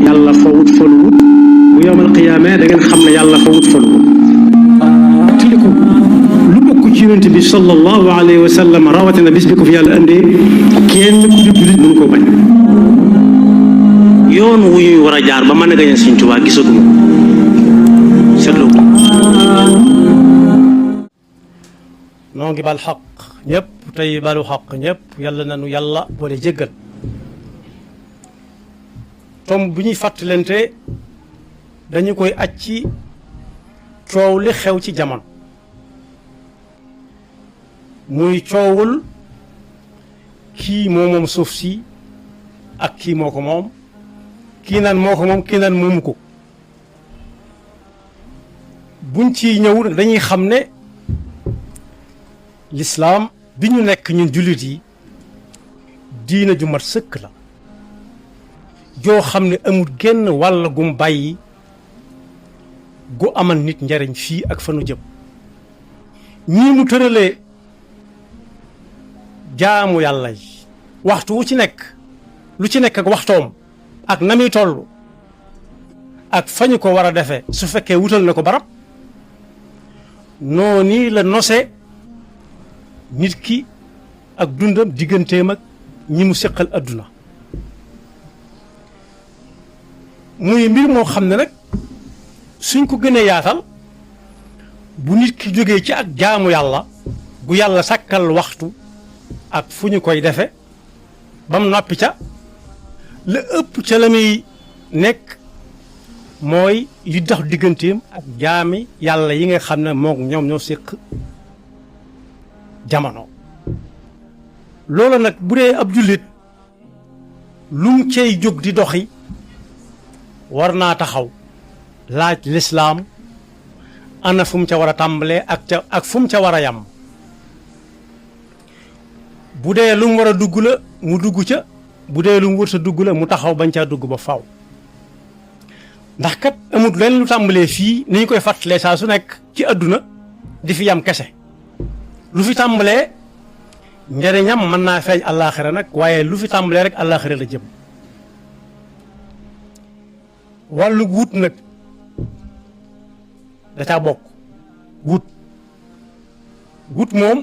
yàlla fawut foluwut bu yowmal qiyaamee da ngeen xam ne yàlla fawut foluwut tiliku lu bokk ci yonent bi sallallahu alayhi wa sallam rawatina bis bi ko fi yàlla andee kenn ku di jullit mënu ko bañ yoon wu ñuy war a jaar ba mën a gañe Sëñ Tuubaa gisaguma seetlu ko noo ngi bal xaq ñëpp tey balu xaq ñëpp yàlla nanu yàlla boole jéggal tom bu ñuy fàttalante dañu koy aj ci coow li xew ci jamono muy coowul kii moo moom suuf si ak kii moo ko moom kii naan moo ko moom kii naan moomu ko buñ ci ñëw dañuy xam ne lislaam bi ñu nekk ñun jullit yi diina ju mat sëkk la joo xam ne amul genn wàll gum bàyyi gu amal nit njariñ fii ak fa nu jëm ñii mu tëralee jaamu yàlla yi waxtu wu ci nekk lu ci nekk ak waxtoom ak na muy toll ak fa ñu ko war a defee su fekkee wutal na ko barab noonu la nose nit ki ak dundam digganteem ak ñi mu séqal adduna muy mbir moo xam ne nag suñ ko gënee yaatal bu nit ki jógee ci ak jaamu yàlla gu yàlla sàkkal waxtu ak fu ñu koy defe ba mu noppi ca la ëpp ca la muy nekk mooy li dox digganteem ak jaami yàlla yi nga xam ne moom ñoom ñoo séq jamono loolu nag bu dee ab jullit lu mu cay jóg di doxi war naa taxaw laaj lislaam ana fu mu ca war a tàmbalee ak fu mu ca war a yam bu dee lu mu war a dugg la mu dugg ca bu dee lu mu wër sa dugg la mu taxaw bañ caa dugg ba faw ndax kat amut leen lu tàmbalee fii ni ñu koy fàttalee saa su nekk ci àdduna di fi yam kese lu fi tàmbalee njariñam mën naa feeñ àllaaxira nag waaye lu fi tàmbalee rek àllaaxira la jëm wàllu wut nag da caa bokk wut moom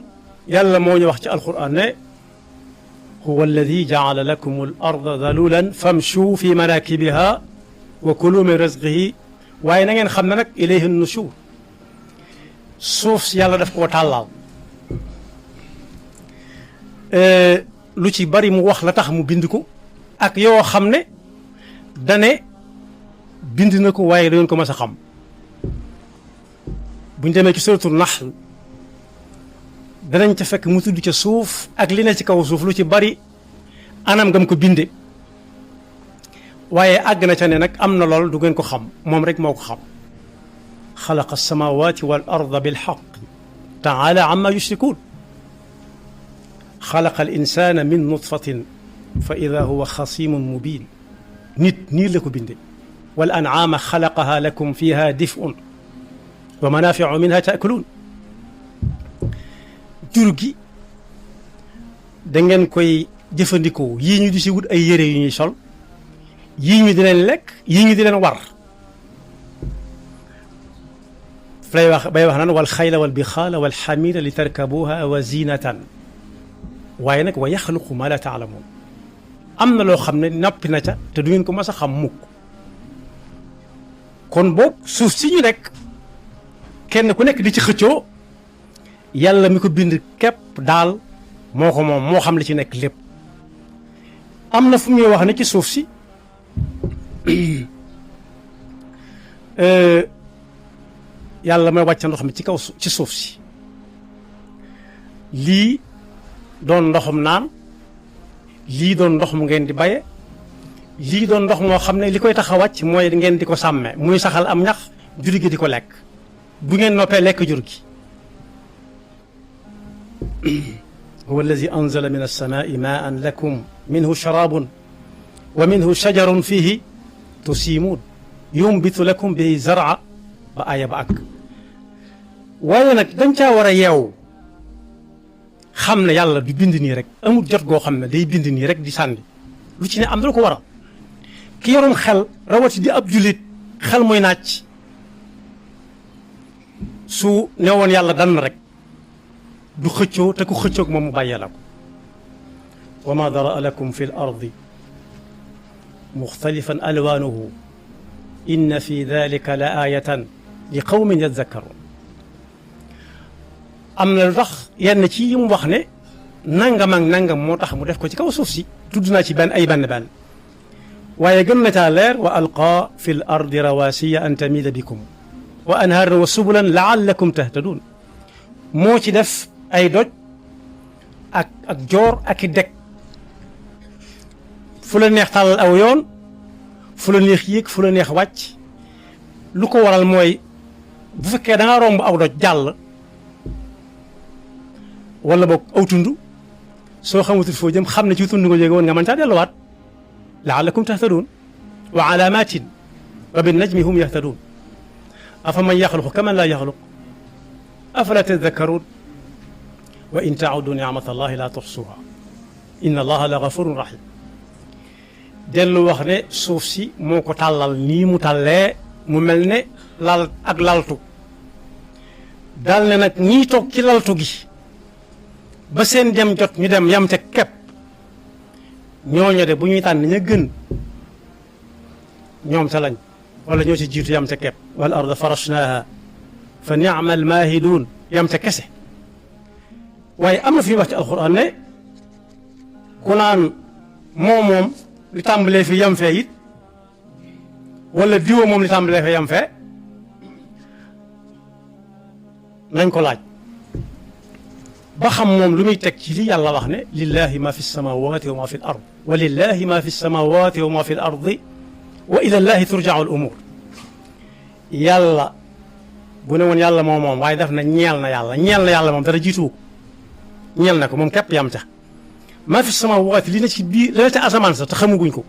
yàlla moo ñu wax ci alquran ne huwa alladi jaala lakum al arda dalulan famshu fi manakibiha wa kulu min rizqihi waaye na ngeen xam ne nag ilayhi nushur suuf si yàlla daf koo tàllaal lu ci bari mu wax la tax mu bind ko ak yoo xam ne dane bind na ko waaye dañu ko mas a xam buñ demee ci suratul nahl danañ ca fekk mu tudd ca suuf ak li ne ci kaw suuf lu ci bari anam ngam ko binde waaye àgg na ca ne nag am na lool du ngeen ko xam moom rek moo ko xam xalaqa alsamawati wal arda bilxaq taala amma yushrikun xalaqa al insana min nutfatin fa ida huwa xasimun mubin nit nii la ko binde wal an'aama xalaqaha lakum fiha dif'un wa manafiu minha taakuluun jur gi da ngeen koy jëfandikoo yii ñu di si wut ay yére yu ñuy sol yii ñu di leen lekk yii ñu di leen war lay wax bay wax naan wal xayla wal bixaala wal xamira li tarkabuha wa zinatan waaye nag wa yaxluqu ma la taalamuun am na loo xam ne noppi na ca te du ngeen ko mas a xam mukk kon boog suuf si ñu nekk kenn ku nekk di ci xëccoo yàlla mi ko bind képp daal moo ko moom moo xam li ci nekk lépp am na fu muy wax ne ci suuf si yàlla may wàcc ndox mi ci kaw ci suuf si lii doon ndoxum naan lii doon ndox mu ngeen di baye lii doon ndox moo xam ne li koy tax a wàcc mooy ngeen di ko sàmme muy saxal am ñax jur gi di ko lekk bu ngeen noppee lekk jur gi huwa alladi anzala min alsamaai maan lakum minhu sharabun wa minhu shajarun fihi tusimuun yumbitu lakum bihi zara ba aaya ba ak waaye nag dañ caa war a yeewu xam ne yàlla du bind nii rek amul jot goo xam ne day bind nii rek di sànni lu ci ne am na lu ko waral ki yorum xel rawati di ab jullit xel muy nàcc su newoon yàlla dan rek du xëccoo te ku xëccoog moom mu bàyyee la ko wa ma daraa lakum fi l ardi muxtalifan alwaanuhu inna fi dalika la aayatan li qawmin yadakkaruun am na lu tax yenn ci yi mu wax ne nangam ak nangam moo tax mu def ko ci kaw suuf si tudd naa ci benn ay benn waaye gën na caa leer wa alqaa fi l ardi rawasiya an tamida bikum wa anhaaran wa subulan laallakum tahtaduun moo ci def ay doj ak joor ak i deg fu la neex tàllal aw yoon fu la neex yéeg fu la neex wàcc lu ko waral mooy bu fekkee da nga romb aw doj jàll wala boog aw tund soo xamatul foo jëm xam ne ci tund nga jóge woon nga mën caa delluwaat laallakum tahtaduun wa alaamatin wa bin najmi hum yahtaduun afa man yaxluqu kaman laa yaxluq afala tadakkaruun wa in taudu nicmata allahi laa tuxsuha inna allaha la gafurun rahim dellu wax ne suuf si moo ko tàllal nii mu tàllee mu mel ne lal ak laltu daal ne nag ñii toog ci laltu gi ba seen dem jot ñu dem yam ca kepp ñooñu de bu ñuy tànn ña gën ñoom ca lañ wala ñoo ci jiitu yam ca kepp wal arda farashnaaha fa ni'ma al maahiduun yam ca kese waaye am na fi wax ci alquran ne ku naan moom li tàmbalee fi yam fee it wala diwa moom li tàmbalee fi yam fee nañ ko laaj ba xam moom lu muy teg ci li yàlla wax ne lillahi ma fi samawati wa ma fi l ard wa lillahi ma fi samawati wa ma fi l ardi wa ila llahi turja'u al umur yàlla bu ne woon yàlla moom waaye def na ñeel na yàlla moom dara jiitu ñeel na ko moom képp yam ca maa fi samaawaati li na ci biir li na ca asamaan sa te xamaguñ ko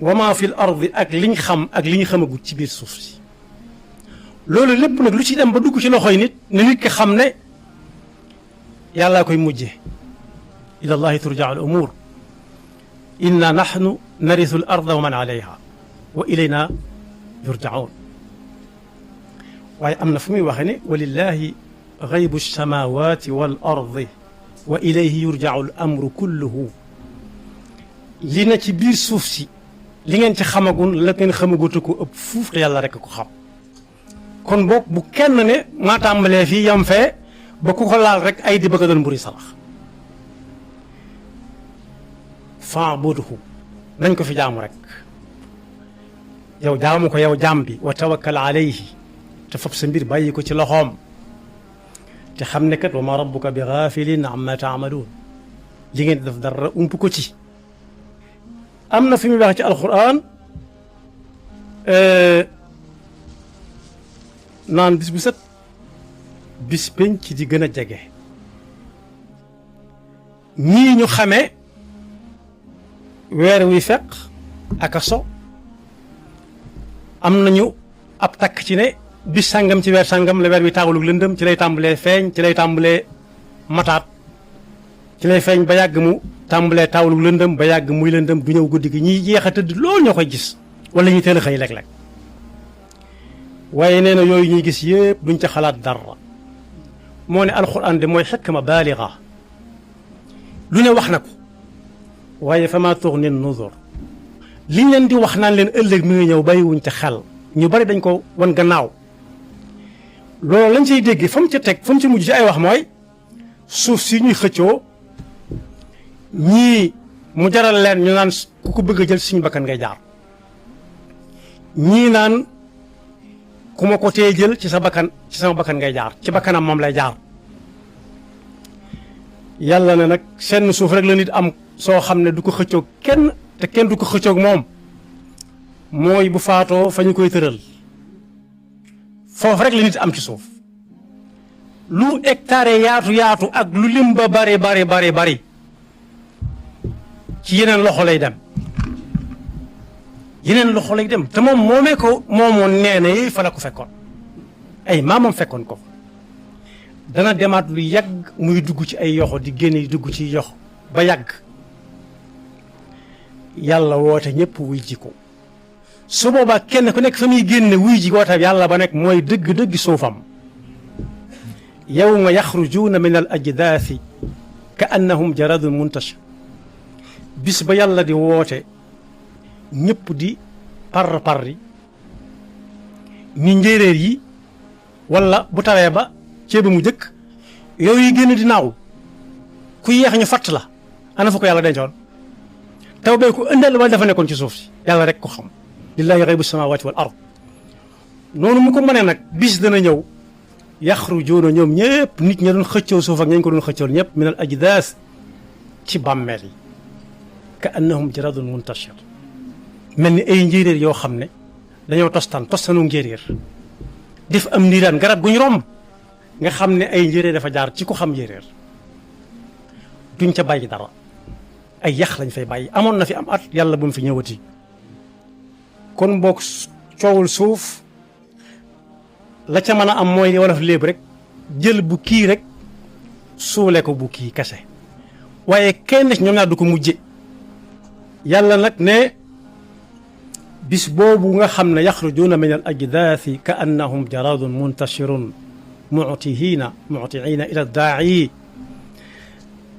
wa maa fi l ardi ak liñ xam ak li ñu xamaguñ ci biir suuf si loolu lépp nag lu ci dem ba dugg ci loxoy nit ne nit ki xam ne yàllaa koy mujje ila llahi turja'u al umur inna nahnu narisu al arda wa man alayha wa ilayna yurja'un waaye am na fu muy waxe ne wa lillahi gaybu samawati wal ardi wa ilayhi yurja'u al amru kulluhu li na ci biir suuf si li ngeen ci xamagun la ngeen xamagutu ko ëpp fuuf te yàlla rek ko xam kon boog bu kenn ne maa tàmbalee fii yam fee ba ku ko laal rek ay di bëgg a doon mburi salax fa'budhu nañ ko fi jaamu rek yow jaamu ko yow jaam bi wa tawakkal alayhi te fab sa mbir bàyyi ko ci loxoom te xam ne kat wa ma rabbuka bi gaafilin amma taamaluun li ngeen def dara ump ko ci am na fi muy wax ci alquran naan bis bu set bis penc di gën a jege ñii ñu xamee weer wi fekk ak a so am nañu ab takk ci ne bis sàngam ci weer sàngam la weer wi taawalug lëndëm ci lay tàmbalee feeñ ci lay tàmbalee mataat ci lay feeñ ba yàgg mu tàmbalee taawalug lëndëm ba yàgg muy lëndëm du ñëw guddi gi ñiy jeex a tëdd loolu ñoo koy gis wala ñuy teel a xëy léeg-léeg waaye nee na yooyu ñuy gis yëpp duñ ca xalaat dara moo ne alxuraan de mooy xikma baaliga lu ne wax na ko waaye fa maa tuxni nuzur liñ leen di wax naan leen ëllëg mi ngi ñëw bàyyiwuñ ca xel ñu bari dañ ko wan gannaaw loolu lañ cay dégg fa mu ca teg fa mu ca mujj ci ay wax mooy suuf si ñuy xëccoo ñii mu jaral leen ñu naan ku ko bëgg a jël suñu bakkan ngay jaar ñii naan ku ma ko tee jël ci sa bakkan ci sama bakkan ngay jaar ci bakkanam moom lay jaar yàlla ne nag seen suuf rek la nit am soo xam ne du ko xëccoog kenn te kenn du ko xëccoog moom mooy bu faatoo fa ñu koy tëral foofu rek la nit am ci suuf lu hectare yaatu yaatu ak lu lim ba bari ci yeneen loxo lay dem yeneen loxo lay dem te moom moomee ko moomoon nee na fa la ko fekkoon ay maamam fekkoon ko dana demaat lu yàgg muy dugg ci ay yoxo di génne dugg ci yoxo ba yàgg yàlla woote ñëpp wuy ji ko su boobaa kenn ku nekk fa muy génne wuy ji woote yàlla ba nekk mooy dëgg-dëgg suufam yawma yaxrujuuna min al ajdaasi ka annahum jaradun muntashir bis ba yàlla di woote ñëpp di parri ni njéeréer yi wala bu tawee ba ceeba mu jëkk yooyu yi génn di naaw ku yeex ñu fatt la ana fa ko yàlla dencoon taw bee ko ëndal wala dafa nekkoon ci suuf si yàlla rek ko xam lillahi ghaybu samawati wal ard noonu mu ko mënee nag bis dana ñëw yaxrujuuna ñoom ñëpp nit ña doon xëccoo suuf ak ñañ ko doon xëccoo ñëpp min al ajdaas ci bàmmeel yi ka annahum jaradun muntashir mel ni ay njéeréer yoo xam ne dañoo tostanu njéeréer def am niiraan garab gu ñu romb nga xam ne ay njéeréer dafa jaar ci ko xam njéeréer duñ ca bàyyi dara ay yax lañ fay bàyyi amoon na fi am at yàlla bu mu fi ñëwati kon boog coowul suuf la ca mën a am mooy wolof léeb rek jël bu kii rek suule ko bu kii kese waaye kenn ci ñoom ñaar du ko mujje yàlla nag ne bis boobu nga xam ne yaxrujuuna min al ajdaasi ka annahum jaradun muntashirun mutiina ila daa'i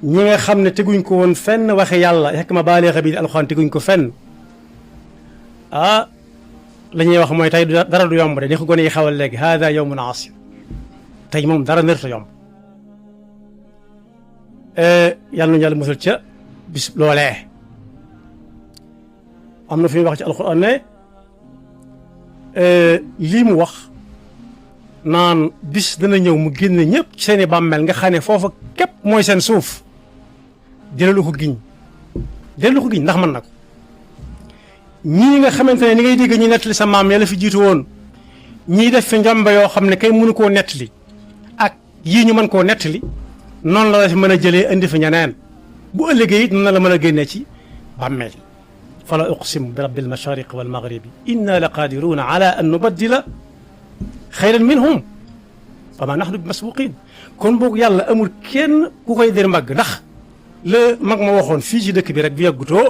ñi nga xam ne teguñ ko woon fenn waxe yàlla hikma baaliga bi alxuraan teguñ ko fenn la ñuy wax mooy tey dara du yomb de ni ko gone yi xawal léegi hada yawmun asir tey moom dara nërta yomb yàlla nañu yàlla musal ca bis loolee am na fi muy wax ci alxuraan ne lii mu wax naan bis dana ñëw mu génn ñëpp ci seen i bàmmeel nga xam ne foofa képp mooy seen suuf jëlalu ko giñ ndax mën na ko ñii nga xamante ne ni ngay dégg ñi nettali sa maam yàlla fi jiitu woon ñii def fi njombe yoo xam ne kay mënu koo nettali ak yii ñu mën koo nettali noonu la fi mën a jëlee indi fi ñeneen bu ëllëgee it noonu la mën a génnee ci bàmmeel fala uqsimu bi rabbil mashariqi wal maghribi inna la qadiruna ala an nubaddila xayran minhum fa ma nahnu bi masbuqin kon boog yàlla amul kenn ku koy der mbagg ndax la mag ma waxoon fii ci dëkk bi rek bi yàggutoo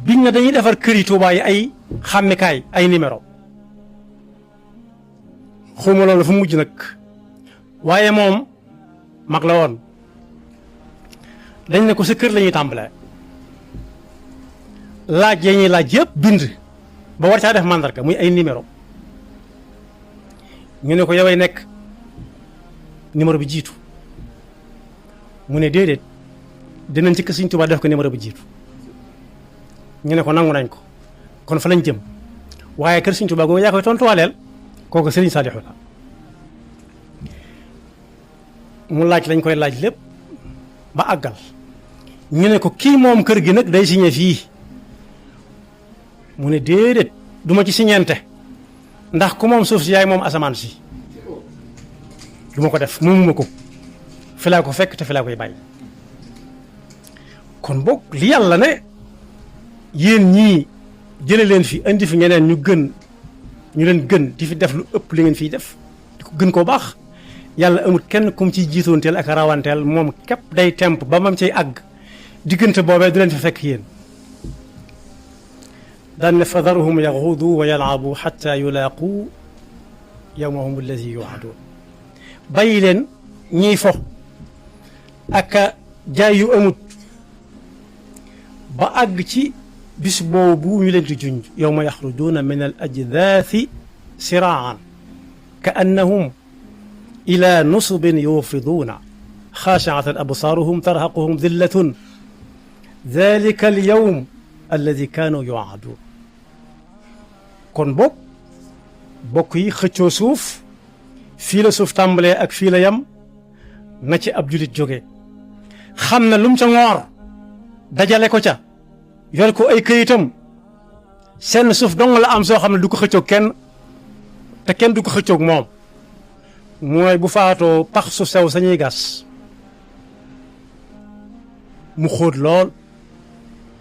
biñ na dañuy defar kër yi Tuubaa yi ay xàmmikaay ay numéro xawma loolu fu mujj nag waaye moom mag la woon dañ ne ko sa kër la ñuy tàmbalee laaj ya ñuy laaj yëpp bind ba war caa def mandarga muy ay numéro ñu ne ko yoway nekk numéro bi jiitu mu ne déedéet dinañ ci kër Sëriñ Tuubaa def ko numéro bi jiitu ñu ne ko nangu nañ ko kon fa lañ jëm waaye kër Sëriñ Tuubaa googu yaa koy tontuwaaleel kooku Sëriñ Saalihu la mu laaj lañ koy laaj lépp ba àggal ñu ne ko kii moom kër gi nag day signé fii mu ne déedéet du ma ci siñeente ndax ku moom suuf si yaay moom asamaan si du ma ko def moomuma ko fi laa ko fekk te fi laa koy bàyyi kon boog li yàlla ne yéen ñii jële leen fi indi fi ñeneen ñu leen gën di fi def lu ëpp li ngeen fiy def di ko gën koo baax yàlla amul kenn kum ciy jiitoonteel ak rawanteel moom képp day temp ba mam cay àgg diggante boobee du leen fi fekk yéen daan ne fadaruhum yaxuudu wa yalaabu xatta yulaaqu yawmahum alladi yuwaadun bàyyi leen ñiy fo ak jaay yu amut ba àgg ci bis boobu ñu leen di junj yawma yaxrujuuna min al ajdaasi siraan ka annahum ila nusubin yuufiduuna xaashiatan absaaruhum tarhaquhum dillatun dalika al yawm alladi kaanu yuwaaduun kon bokk yi xëccoo suuf fii la suuf tàmbalee ak fii la yam na ci ab julit jóge xam na lum ca ngoor dajale ko ca yor ko ay këyitam seen suuf dong la am soo xam ne du ko xëccoog kenn te kenn du ko xëccoog moom mooy bu faatoo pax su sew sañuy gas mu xóot lool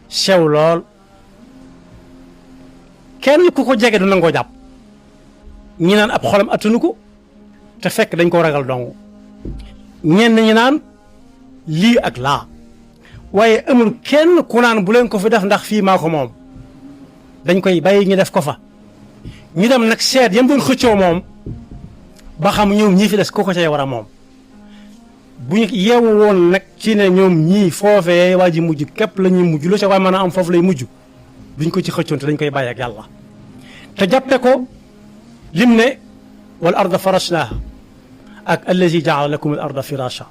sew lool kenn ku ko jege du nangoo jàpp ñi naan ab xolam attanu ko te fekk dañ ko ragal dong ñenn ñi naan lii ak laa waaye amul kenn ku naan bu leen ko fi def ndax fii maa ko moom dañ koy bàyyi ñu def ko fa ñu dem nag seet yam doon xëccoo moom ba xam ñoom ñii fi des ku ko cay war a moom bu ñu yeewu woon nag ci ne ñoom ñii foofee waa ji mujj képp la ñuy mujj lu ca waay mën a am foofu lay mujj duñ ko ci xëccoon te dañ koy bàyyi ak yàlla te jàppe ko lim ne wal arda farashnaaha ak allazi jaala lakum al arda firasha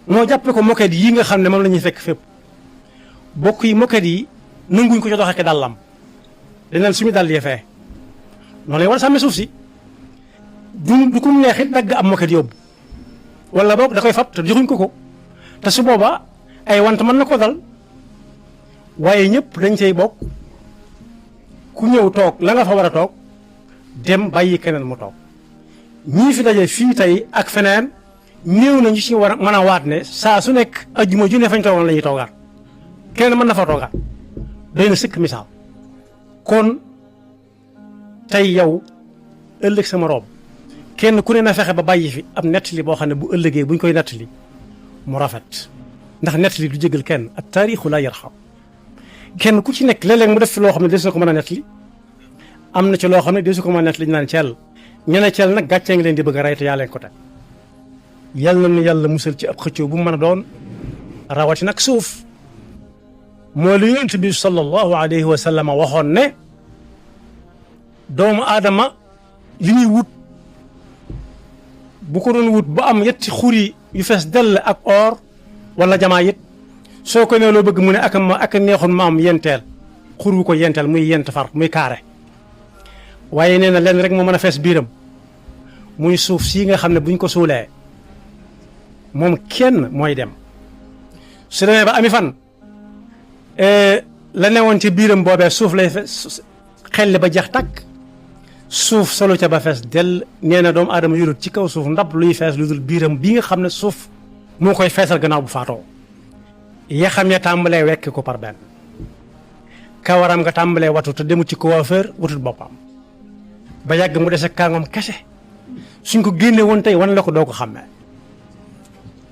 moo jàppe ko moket yi nga xam ne moom la ñuy fekk fépp bokk yi moket yi nanguñ ko ci doxee ke dàllam daneen suñu dàll yee fee noonu lay war a sàmmee suuf si du kum neexit dagg am moket yóbbu wala boog da koy fab te joxuñ ko te su boobaa ay want mën na ko dal waaye ñëpp dañ cay bokk ku ñëw toog la nga fa war a toog dem bàyyi keneen mu toog ñii fi daje fii tey ak feneen néew na ñu ci war a mën a waat ne saa su nekk ajjuma ju ne fañ toogoon la ñuy toogaat keneen mën na fa toogaat doy na sëkk misaal kon tey yow ëllëg sama rob kenn ku ne na fexe ba bàyyi fi ab nettali boo xam ne bu ëllëgee buñ koy nettali mu rafet ndax nettali du jégal kenn ak taarixu laa yarxam kenn ku ci nekk léeg-léeg mu def fi loo xam ne desu ko mën a nettali am na ci loo xam ne desu ko mën a nettali ñu naan ceel ñu ne ceel nag gàccee ngi leen di bëgg a rey te yaa leen ko teg yàlla na yàlla musal ci ab xëccoo bu mu mën a doon rawati nag suuf moo lu yonent bi sallallahu alayhi wa sallam waxoon ne doomu aadama li ñuy wut bu ko doon wut ba am yetti xuri yu fees dell ak or wala jamaa it soo ko nee loo bëgg mu ne ak neexoon ma am yenteel xur wu ko yenteel muy yent far muy kaare waaye nee na lenn rek moo mën a fees biiram muy suuf sii nga xam ne buñ ko suulee moom kenn mooy dem su demee ba ami fan la newoon ci biiram boobee suuf lay xelli ba jeex takk suuf solo ca ba fees del nee na doomu aadama yorut ci kaw suuf ndab luy fees lu dul biiram bii nga xam ne suuf moo koy feesal gannaaw bu faatoo ya xam ne tàmbalee wekk ko par benn kawaram nga tàmbalee watu te demut ci coiffeur wutut boppam ba yàgg mu dese kàngam kese suñ ko génne woon tey wan la ko doo ko xàmmee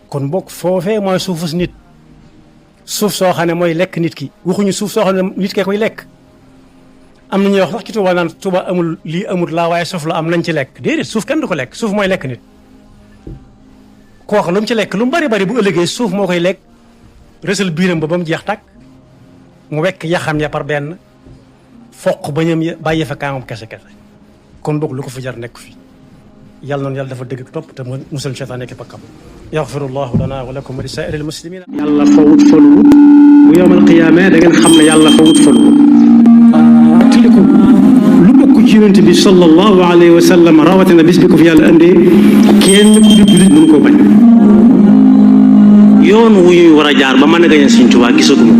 kon bokk foofee mooy suufus nit suuf soo xam ne mooy lekk nit ki waxuñu suuf soo xam ne nit kee koy lekk am na ñuy wax sax ci Tuuba naan Tuuba amul lii amul laa waaye suuf la am nañ ci lekk déedéet suuf kenn du ko lekk suuf mooy lekk nit kooku lu mu ci lekk lu mu bari bari bu ëllëgee suuf moo koy lekk rësal biiram ba mu jeex tàkk mu wekk yaxam ya par benn foq bañam ya bàyyi fa kaamam kese kon boog lu ko fi jar nekk fi yàlla noonu yàlla dafa dëgg topp te musal seytaan nekk bakkam yaxfirullahu lana wa lakum wa li saa'iril muslimina yàlla fawut faluwut bu yawmal qiyaama da ngeen xam ne yàlla fawut faluwut tiliku lu bokk ci yonent bi sallallahu alayhi wa sallam rawatina bis bi ko fi yàlla andee kenn ku di julit mënu koo bañ yoon wu ñuy war a jaar ba mën a gañe Sëriñ Tuubaa gisaguma